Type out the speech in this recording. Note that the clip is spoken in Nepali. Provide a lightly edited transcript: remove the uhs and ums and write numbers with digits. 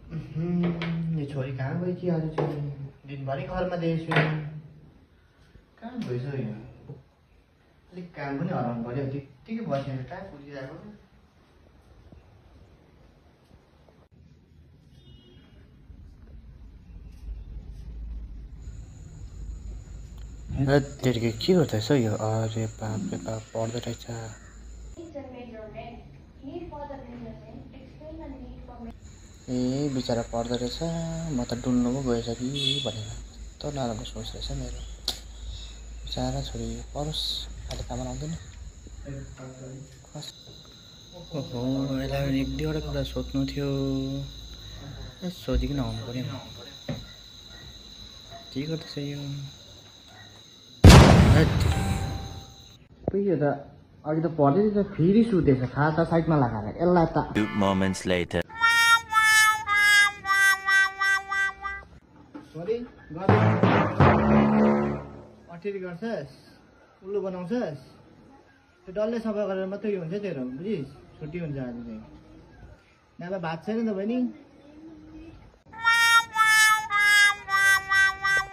यो छोरी कहाँ गयो कि आज चाहिँ दिनभरि घरमा देखेछु कहाँ गइछ यो अलिक काम पनि हराउनु पर्यो त्यतिकै बसेर कहाँ पुगिरहेको तेरिके के गर्दैछ यो अरे बाप रे बाप पढ्दै रहेछ ए बिचरा पढ्दो रहेछ म त डुल्नु पो गएछ कि भनेर त नराम्रो सोच रहेछ मेरो बिचरा छोरी पढोस् अहिले काम आउँदैन ओहो यसलाई एक दुईवटा कुरा सोध्नु थियो सोधिकन आउनु पर्यो के गर्दैछ यो यो त अघि त पढ्दै थियो फेरि सुतेछ खाता साइडमा लगाएर यसलाई त 2 moments later सरी अठेरी गर्छस् उल्लु बनाउँछस् त्यो डल्लै सफा गरेर मात्रै हुन्छ तेरो बुझिस् छुट्टी हुन्छ आज चाहिँ नभए भात छैन त बहिनी